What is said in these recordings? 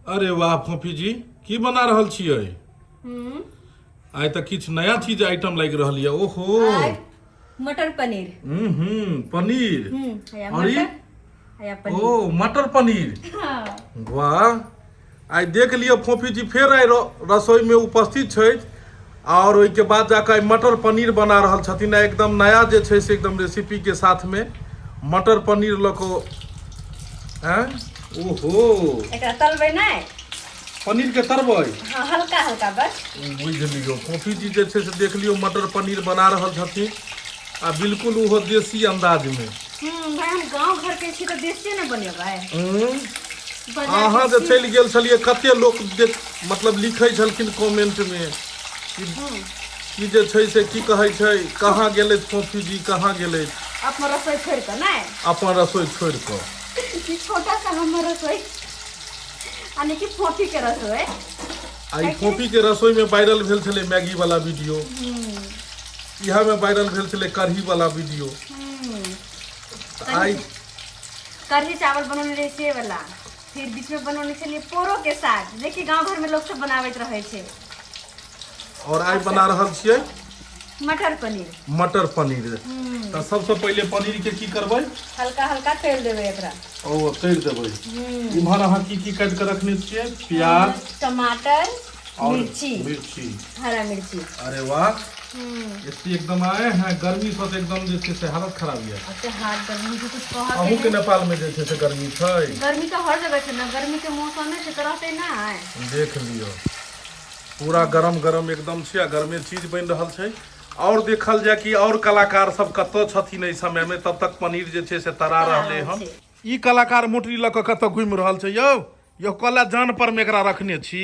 अरे वाह फोफी जी, की बना रहल छियै? आइ तऽ किछु नया चीज आइटम लागि रहल यऽ। ओहो, आइ मटर पनीर। हम्म पनीर। हैया और ई? मटर, हैया पनीर। ओ मटर पनीर। हाँ। वाह, आइ देख लिअ फोफी जी फेर आइ रसोई में उपस्थित छथि और ओहिके बाद जाकऽ आइ मटर पनीर बना रहल छथिन। आइ एकदम नया जे छै से एकदम रेसिपी के साथ में मटर पनीर लऽ कऽ। आँय? ओहो, एकरा तलबै नहि? पनीर के तरबै? हाँ, हल्का हल्का बस। बुझि लियौ, फोफी जी जे छै से देख लियौ मटर पनीर बना रहल छथिन आ बिल्कुल ओहो देसी अंदाज में। भाई, हम गांव घर के छी तऽ देसिए ने बनेबै। बाजार अहाँ के जे चलि गेल छलियै, कते लोक देख मतलब लिखै छलखिन कमेंट मे कि कि जे छै से की कहै छै, कहाँ गेलै फोफी जी, कहाँ गेलै? अपन रसोई छोड़ि कऽ नहि? अपन रसोई छोड़ि कऽ। ई छोटा सा हमर रसोई यानी कि फोफी के रसोई। आ ई फोफी के रसोई में वायरल भेल छलै मैगी वाला वीडियो, इएह में वायरल भेल छलै कढ़ी वाला वीडियो। तऽ आइ कढ़ी चावल बनौने रहे से वाला, फिर बीच में बनौने छलियै पोरो के साग, जेकि गांव घर में लोग सब बनाबैत रहै छै। और आइ बना रहल छियै मटर पनीर। मटर पनीर। तऽ सबसँ पहिले पनीर के की करबै? हल्का हल्का तैर देबै एकरा। ओ तैर देबै। इम्हर अहाँ की की काटि कऽ रखने छियै? प्याज, टमाटर और मिर्ची, मिर्ची, हरा मिर्ची। अरे वाह, एते एकदम आए हैं गर्मी से तऽ एकदम जे छै से हालत खराब यऽ। अच्छा, हाथ गर्मी के कुछ कहऽ के अहूँके नहि। नेपाल में जे छै से गर्मी छै? गर्मी तऽ हर जगह छै ने, गर्मी के मौसमे छै तऽ रहतै ना। देख लियौ, पूरा गरम गरम एकदम छै आ गरमे चीज बनि रहल छै। और देखल जाय कि और कलाकार सब कतऽ छथिन एहि समय में। तब तक पनीर जे छै से तरा तरा रहलै रहल हन। छै। ई कलाकार मोटरी लऽ कऽ कतऽ घुमि रहल छै यौ? यौ, कला जान पर मे एकरा रखने छी।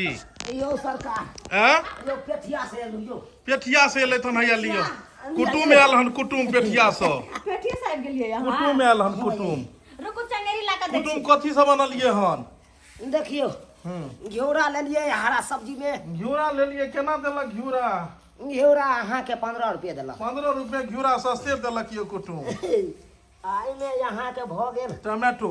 यौ सरकार। आँय? यौ, पेठिया से एलहुँ यौ। पेठिया से एलै तहन? हैया लिअ, कुटुम आयल हन, कुटुम पेठिया से। पेठिया से आबि गेलियै अहाँ? कुटुम आयल हन, कुटुम। रुकू, चंगेरी ला कऽ दै कुटुम छी। कथी सब अनलियै हन? देखियौ, घिउरा लेलियै हरा सब्जी में। घिउरा लेलियै? केना देलक घिउरा? घिउरा अहाँके 15 रुपये देलक। 15 रुपये घिउरा, सस्ते देलक यौ कुटुम। आ एहिमे अहाँके भऽ गेल टमाटो।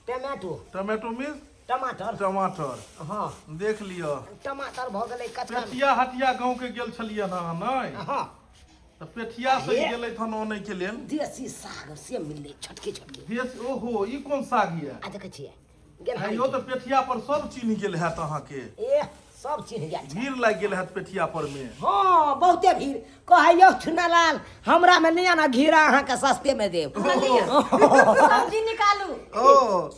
टमाटो। टमाटो मीन्स टमाटर। टमाटर। हँ। देख लिअ। टमाटर भऽ गेलै कचका। पेठिया हटिया गाँव के गेल छलियै हन अहाँ नहि? हँ। तऽ पेठिया से हे। गेलै तहन अनै के लेल। देसी साग से मिललै, छोटकी छोटकी। देश, ओहो, ई कोन साग यऽ? आ देखै छियै गेन्हारी। यौ, तऽ पेठिया पर सब चिन्ह गेल हैत अहाँके। ए, सब चिन्ह गेल छै। भीड़ लागि गेल हैत पेठिया पर मे। हँ, बहुते भीड़। कहै यौ चुनालाल, हमरा मे नहि आना घिरा, अहाँके सस्ते मे देब। सब्जी निकालू। ओ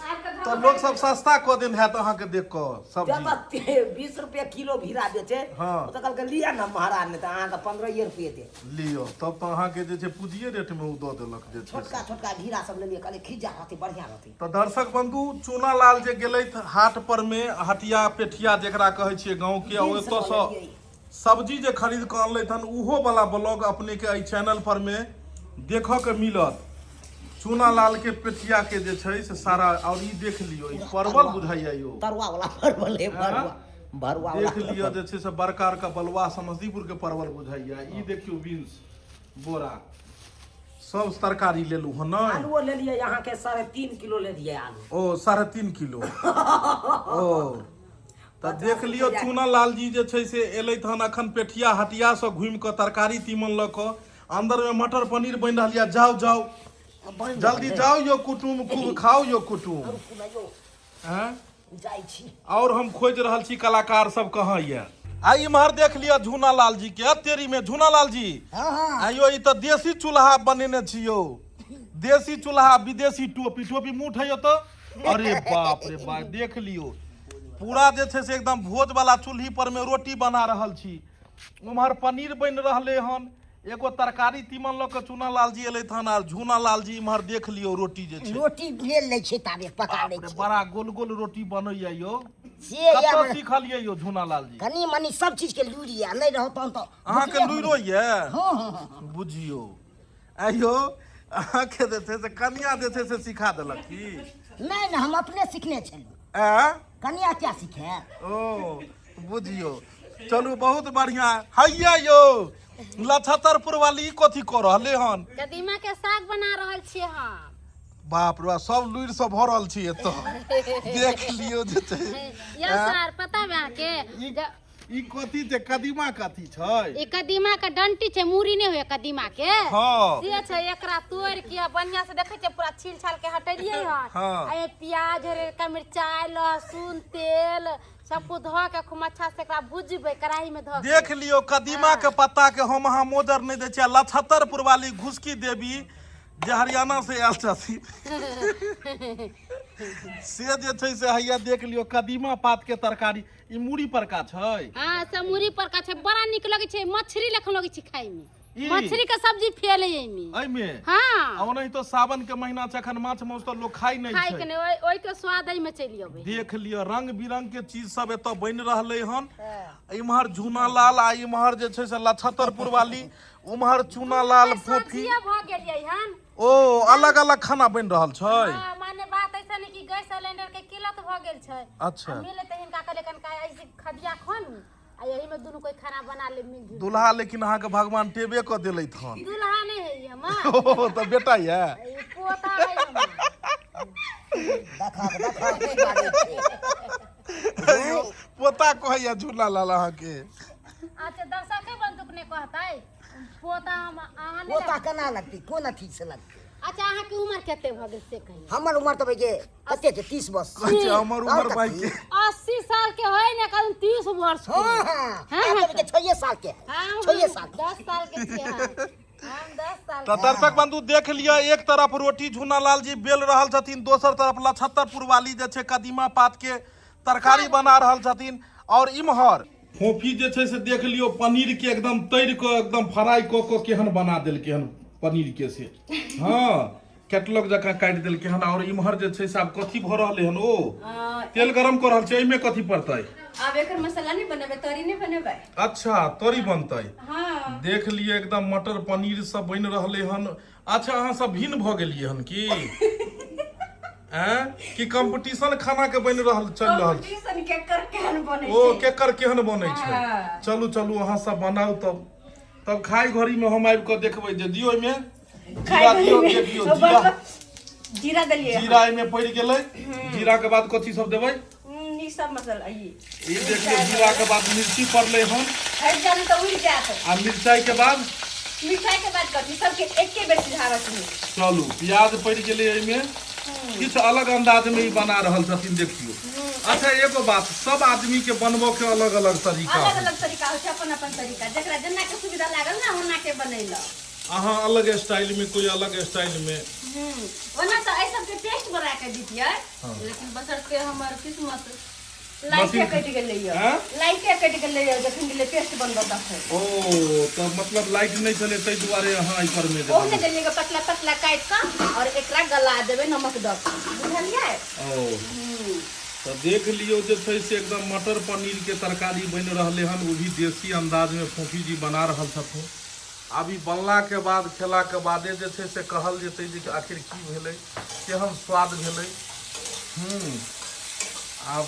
तऽ लोक सब सस्ता कऽ देन हैत अहाँके देख कऽ सब्जी। जब 20 रुपये किलो घिरा बेचे, ओ तऽ कहलकै लिअ ने महाराज, नहि तऽ अहाँके 15 रुपये देब। लिअ, तब तऽ अहाँके जे छै पूँजिए रेटमे ओ दऽ देलक जे छै। छोटका छोटका घिरा सब लेलियै, कहलियै खिज्जा रहतै, बढ़िआँ रहतै। तऽ दर्शक बंधु, चूना लाल जे गेलथि हाट पर मे, हटिया पेठिया जेकरा कहै छियै गाँव के, दिल से ओतऽ लऽ सँ लेलियै। सब्जी जे खरीद कऽ अनलथि हन, ओहो वाला ब्लॉग अपने के एहि चैनल पर मे देखऽ के मिलत। चूना लाल के पेठिया के जे छै से सारा। और ई देख लियौ, ई परवल बुझाइया यौ। तरुआ वाला परवल है, भरुआ भरुआ वाला। देख लिअ, जे छै से बड़का बड़का बलुआ समस्तीपुर के परवल बुझाइया। ई देखियौ बीन्स बोरा, सब तरकारी लेलू हन नहि? आलुओ लेलियै अहाँके, 3.5 किलो लेलियै आलू। ओ 3.5 किलो। ओ तऽ देख लियौ, चूना लाल जी जे छै से एलथि हन अखन पेठिया हटिया से घुमि कऽ तरकारी तीमन लऽ कऽ। अंदर में मटर पनीर बनि रहल यऽ। जाउ जाउ, बनि जल्दी रहल है। जाउ यौ कुटुम, खूब खाउ यौ कुटुम। रुकू ने यौ। आँय? जाइ छी। और हम खोजि रहल छी कलाकार सब कहाँ यऽ। आ इम्हर देख लिअ झूना लाल जी के तेरी में। झूना लाल जी, हँ हँ। आइयो ई तऽ देसी चूल्हा बनेने छी यौ, देसी चूल्हा, विदेशी टोपी। टोपी मुँह उठैयौ तऽ, अरे बाप रे बाप, देख लियौ, पूरा जे छै से एकदम भोज वाला चूल्ही पर में रोटी बना रहल छी। उम्हर पनीर बनि रहलै हन, एगो तरकारी तीमन लऽ कऽ चूना लाल जी एलथि हन आर झूना लाल जी इम्हर देख लियौ रोटी जे छै रोटी बेल लै छै, ताबे पका लै बाप रे, छै। बड़ा गोल गोल रोटी बनैया यौ। से यऽ कतऽ हमरा सिखलियै यौ झूना लाल जी? कनि मनि सब चीज के लूरि यऽ, नहि रहत तहन तऽ अहाँके भुखले लुइरो यऽ? हँ हँ हँ। बुझियौ, आइयो अहाँके जे छै से कनिया जे छै से सिखा देलक की? नहि नहि, हम अपने सिखने छलहुँ। आँय? कनिया क्या सीखे? ओ बुझियौ, चलू बहुत बढ़िया। हैया यौ लछतरपुर वाली, ई कथी कऽ रहले हन? कदीमा के साग बना रहल छियै हम। बाप रे बाप, सब लुरि से भरल छी एतऽ। देख लियौ जे छै। यौ सर, पता है अहाँके ई ई कथी छै? कदीमा कथी छै? ई कदीमा के डंटी छै, मूड़ी नहि होय कदीमा के। हाँ। से छै, एकरा तोड़ के बढ़िया से देखै छै, पूरा छील छाल के हटेलियै हन। हाँ। आ एहिमे प्याज, हरियरका मिरचाई, लहसुन, तेल सब कुछ धऽ के खूब अच्छा से एकरा भुजबै कढ़ाई में धऽ के। देख लियौ कदीमा के पत्ता के हम अहाँ मोजर नहि दै छियै। आ लछत्तरपुर वाली घुसकी देवी जे हरियाणा से आयल छथिन से जे छै से हैया देख लियौ कदीमा पात के तरकारी। ई मूड़ी परका छै। हाँ, सब मूड़ी परका छै, बड़ा नीक लगै छै, मछली लखन लगै छै खाय में। ई? मछली के सब्जी फेल है एहिमे। एहिमे? हाँ। आ ओनाहितो सावन के महीना छै, अखन माछ मांस तऽ लोक खाइ नहि खाय छै। के नहि, ओहि के स्वाद एहिमे चलि अबै। देख लिअ रंग बिरंग के चीज सब एतऽ बनि रहलै हन। इम्हर झूना लाल आ इम्हर जे छै से लछत्तरपुर वाली, उम्हर चूना लाल फोफी। सब्जिए भऽ गेलियै हन। ओ अलग अलग खाना बनि रहल छै। हाँ, माने बात ऐसा नहीं कि गैस सिलेंडर के किल्लत भऽ गेल छै। अच्छा। आ मिले तऽ हिनका कहले कनका ऐसे खदिया खोन आ यही में दुनू कोई खाना बना ले मिलजुल। दुल्हा लेकिन अहाँके भगवान टेबे कऽ देलथि हन। दुल्हा नहीं है ई हमर। ओ तऽ बेटा यऽ? ई पोता है हमर। देखा देखा की बाजै छै। यौ, पोता कहैया झूला लाल अहाँके। अच्छा, दर्शके बंदूक नहीं कहतै पोता हम अहाँ नहीं। पोता केना लगतै? कोन अथी से लगतै? अच्छा, अहाँके उम्र कते भऽ गेल से कहियौ। हमर उम्र तऽ भाई कते छै, 30 वर्ष। कहै छै हमर उम्र आओर भाई कथी? के 80 साल के होय ने कम 30 वर्ष के। हाँ, हाँ, हाँ, आब हाँ। तऽ 6 साल के है। हाँ, 6 साल के। 10 साल के छियै हम। हम 10 साल तऽ के। दर्शक बंधु देख लिअ, एक तरफ रोटी झूना लाल जी बेल रहल छथिन, दोसर तरफ लछत्तरपुर वाली जे छै कदीमा पात के तरकारी बना रहल छथिन, और इम्हर फोफी जे छै से देख लियौ पनीर के एकदम तैर कऽ एकदम फ्राई कऽ कऽ केहन बना देलकै हन पनीर के से। हाँ, कैटलॉग जकाँ काटि देलकै हन। और इम्हर जे छै से आब कथी भऽ रहलै हन? ओ तेल गरम कऽ रहल छै। एहिमे कथी पड़तै? आब एकर मसाला नहीं बनेबै, तरी नहीं बनेबै। अच्छा, तरी बनतै। हाँ। देख लिअ एकदम मटर पनीर सब बनि रहलै हन। अच्छा, अहाँ सब भिन्न भऽ गेलियै हन की? हैं कि कंपटीशन खाना के बनि रहल चलि रहल छै? कंपटीशन केकर केहन बनै ओ छै। केकर केहन बनै छै। हाँ। चलू चलू, अहाँ सब बनाउ, तब तब खाय घड़ी में हम आबि कऽ देखबै जे दियौ एहिमे जीरा दियौ, देखियौ जीरा। जीरा देलियै। जीरा एहिमे पड़ि गेलै। जीरा के बाद कथी सब देबै? ई सब मसाला ई। ई देखियौ, जीरा के बाद मिर्ची पड़लै हन। हटि जानु तऽ उड़ि जायत। आ मिरचाई के बाद? मिरचाई के बाद कथी सबके एके बेर सिझाबऽ के है। चलू, प्याज पड़ि गेलै एहिमे। किछु अलग अंदाज में ई बना रहल छथिन, देखियौ। अच्छा, एगो बात, सब आदमी के बनबऽ के अलग अलग तरीका अलग होइ अलग तरीका होइ छै, अपन अपन तरीका, जकरा जेना के सुविधा लागल ने ओना के बनेलक। अहाँ अलग स्टाइल में, कोई अलग स्टाइल में। ओना तऽ एहि सबके पेस्ट बना के दितियै, लेकिन बसरते हमर किस्मत लाइटे कटि गेलै यऽ। आँय? लाइटे कटि गेलै यऽ जखन गेलै पेस्ट बनबऽ तखन। ओ तऽ मतलब लाइट नहि छलै ताहि दुआरे अहाँ एहि पर में ओहो ने देलियै ग, पतला पतला काटि कऽ और एकरा गला देबै नमक दऽ कऽ, बुझलियै? ओ तऽ देख लियौ जे छै से एकदम मटर पनीर के तरकारी बनि रहलै हन, ओ भी देसी अंदाज में फोफी जी बना रहल छथिन। आब ई बनला के बाद खेला के बादे जे छै से कहल जेतै जे आखिर की भेलै, केहन स्वाद भेलै। आब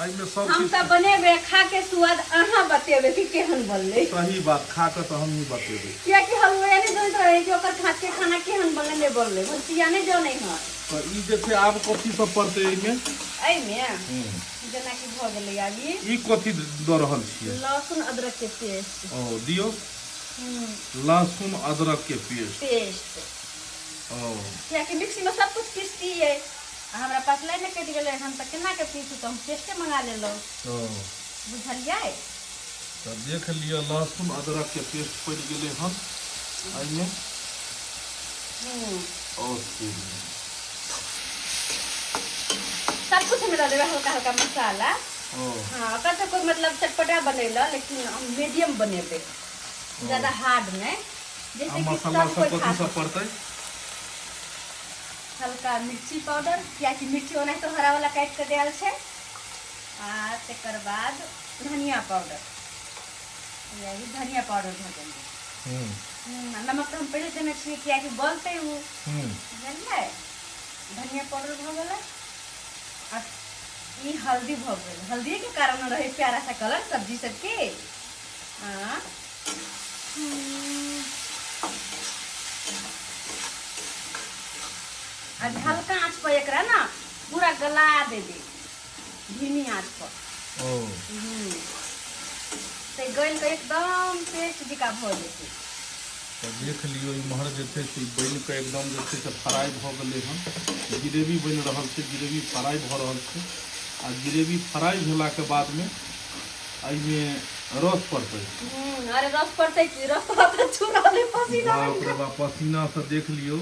एहिमे सब हम किछु तऽ बनेबै, खा के स्वाद अहाँ बतेबै कि केहन बनलै। सही बात, खा कऽ तऽ हमही बतेबै। कियाकि हलुआ नहि जनैत रहै कि ओकर हाथ के खाना केहन बनलै नहि बनलै, भनसिया नहि जनै हन। तऽ ई जे छै आब कथी सब पड़तै एहिमे? एहिमे जेनाकि भऽ गेलै आब ई ई कथी दऽ रहल छियै? लहसुन अदरक के पेस्ट। ओ दियौ लहसुन अदरक के पेस्ट। पेस्ट। ओ कियाकि मिक्सी में सब कुछ पीसतियै आ हमरा पास लाइन कटि गेलै हन तऽ केना के पीसू, तऽ हम पेस्टे मंगा लेलहुँ। ओ बुझलियै? तऽ देख लिअ लहसुन अदरक के पेस्ट पड़ि गेलै हन एहिमे। ओके। सब कुछ में दऽ देबै हल्का हल्का मसाला। ओ हाँ, ओकर तऽ कोइ मतलब चटपटा बनेलक, लेकिन हम मीडियम बनेबै, ज्यादा हार्ड नहि, आ जैसे कि मसाला सब सब कोइ कथी खा सब पड़तै? हल्का मिर्ची पाउडर, कियाकि मिर्ची ओनाहितो हरा वाला काटि कऽ देल छै। आ तकर बाद धनिया पाउडर, यानी धनिया पाउडर भऽ गेल। नमक तऽ हम पहिले देने छियै कियाकि बनतै ओ। बुझलियै? धनिया पाउडर भऽ गेलै आ ई हल्दी भऽ गेल। हल्दीके कारण रहै प्यारा सा कलर सब्जी सबके। आ आज हल्का पर एकरा ना पूरा गला देबै धीमी आँच पर। ओ। तऽ गलि कऽ एकदम पेस्ट जकाँ भऽ जेतै। तऽ देख लियौ, इम्हर जे छै से बनि कऽ एकदम जे छै से फ्राइ भऽ गेलै हन। ग्रेवी बनि रहल छै, ग्रेवी फ्राइ भऽ रहल छै आ ग्रेवी फ्राइ भेलाके बादमे एहिमे रस पड़तै। अरे रस पड़तै की, रस तऽ छू रहल है पसीना। बाप रे बाप, पसीना से देख लियौ,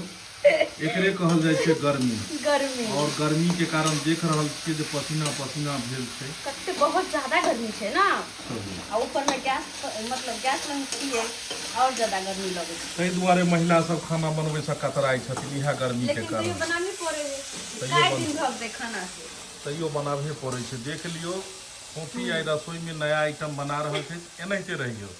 एकरे कहल जाइ छै गर्मी। गर्मी। और गर्मी के कारण देख रहल छियै जे पसीना पसीना भेल छै। कते बहुत ज्यादा गर्मी छै ना। चलू। आ ऊपर में गैस, मतलब गैस लग छियै, और ज्यादा गर्मी लगै छै। ताहि दुआरे महिला सब खाना बनबै से कतराइ छथिन, इएह गर्मी के लेकिन तैयो कारण। बनाबे पड़े है। तैयो काय दिन भगतै खाना से? तैयो बनाबहे पड़ै छै। देख लियौ, फोफी आइ रसोई में नया आइटम बना रहल छै। एनाहिते रहियौ।